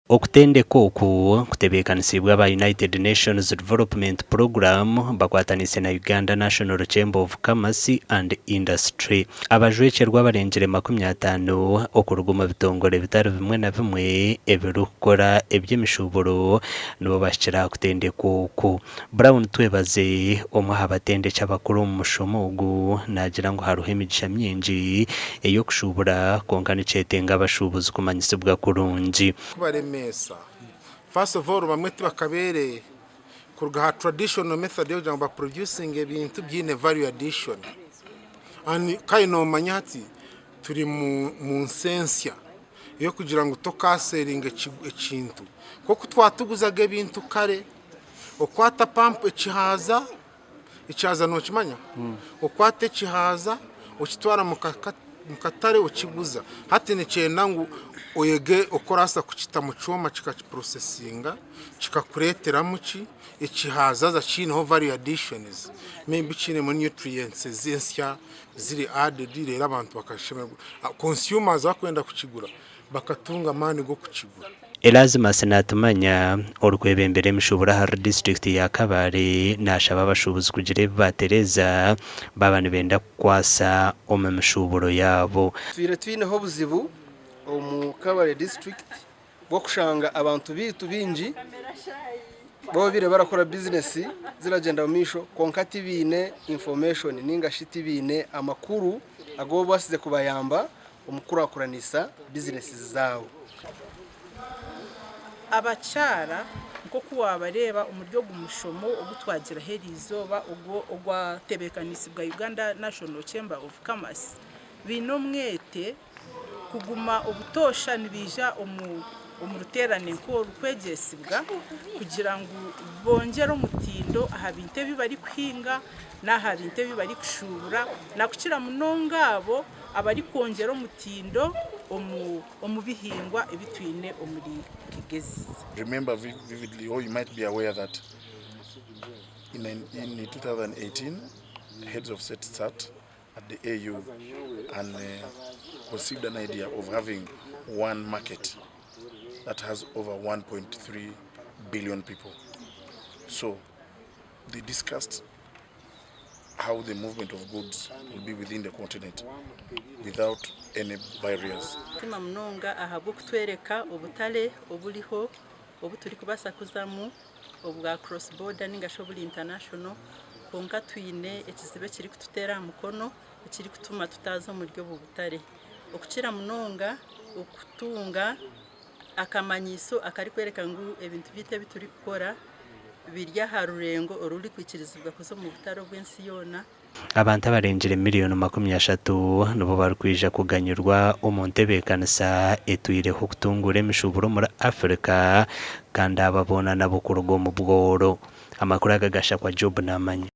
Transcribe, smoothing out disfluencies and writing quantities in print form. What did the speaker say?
Okutendeka oku kutebeekanisiibwe aba United Nations Development Programme bakwataniise na Uganda National Chamber of Commerce and Industry. Abajwekyerwa abarengire 50 okuruga omu bitongore bitari bimwe na bimwe ebirikukora eby'emishuuburo nibo bahikire aha kutendekwa oku. Brown Twebaze, omwe aha batendeki abakuru omu mushomo ogu naagira ngu hariho emigisha mingi ey'okushuubura kwonka nikyetenga abashuubuzi kumanyisibwa kurungi. Kubaremeesa. First of all bamwe tibakabeire kuruga aha traditional method yokugira ngu ba producinge ebintu biine value addition and kandi nomanya hati turi munsi ensya eyokugira ngu tokaseeringa ekintu nkoku twatuguzaga ebintu kare okwata pampu ekihaaza, ekihaaza nokimanya? Okwata ekihaaza okitwara omu katare okiguza. Hati nikyenda ngu oyege oku orabaasa kukita omu kyoma kikakipurosesinga kikakureeteramu ki? Ekihaaza haza kiineho value additions maybe kiinemu nutrients ensya ziri added reero abantu bakashemererwa. Consumers abakwenda kukigura bakatunga amaani g'okukigura. Erasmus Natumanya, orikwebembera emishuuburo ahari disiturikiti ya Kabale nashaba abashuubuzi kugira ebi batereeza baaba nibenda kukwasa omu mishuuburo yaabo. Tutwire twineho obuzibu omu Kabale district bw'okushanga abantu baitu baingi bobaire barakora bizinesi ziragyenda omu maisho kwonka tibaine information ninga shi tibaine amakuru agu babaasize kubayamba omu kukurakuranisa bizinesi zaabo. Abakyara nk'oku waabareeba omuri ogu mushomo ogu twagiraho eriizooba ogwatebeekanisiibwa Uganda National Chamber of Commerce baine omwete kuguma obutoosha nibaija omu omu ruteerane nk'oru kwegyesibwa kugira ngu bongyere omutindo aha bintu ebi barikuhinga n'aha bintu ebi barikushuubura nakukira munonga abo abarikwongyera omutindo omu omu bihingwa ebi twine omuri Kigezi. Remember vividly, or you might be aware that in, in 2018, heads of state sat at the AU and conceived an idea of having one market that has over 1.3 billion people. So they discussed how the movement of goods will be within the continent without any barriers. Nsiima munonga ahabw'okutworeka obutare oburiho obu turikubaasa kuzamu obwa cross border ninga shi oburi international kwonka twine ekizibu ekirikututeera aha mukono ekirikutuma tutaaza omuri obu butare. Okukira munonga okutunga akamanyiso akarikworeka ngu ebintu byaitu ebi turikukora biri aha rurengo orurikwikirizibwa kuza omu butare obw'ensi yoona. Abantu abarengire miriyoni 30 nibo barikwija kuganyirwa omu ntebeekanisa etwireho kutunguura emishuuburo omuri Africa kandi aba boona nabo kuruga omu bworo. Amakuru aga gashakwa Job Namanya.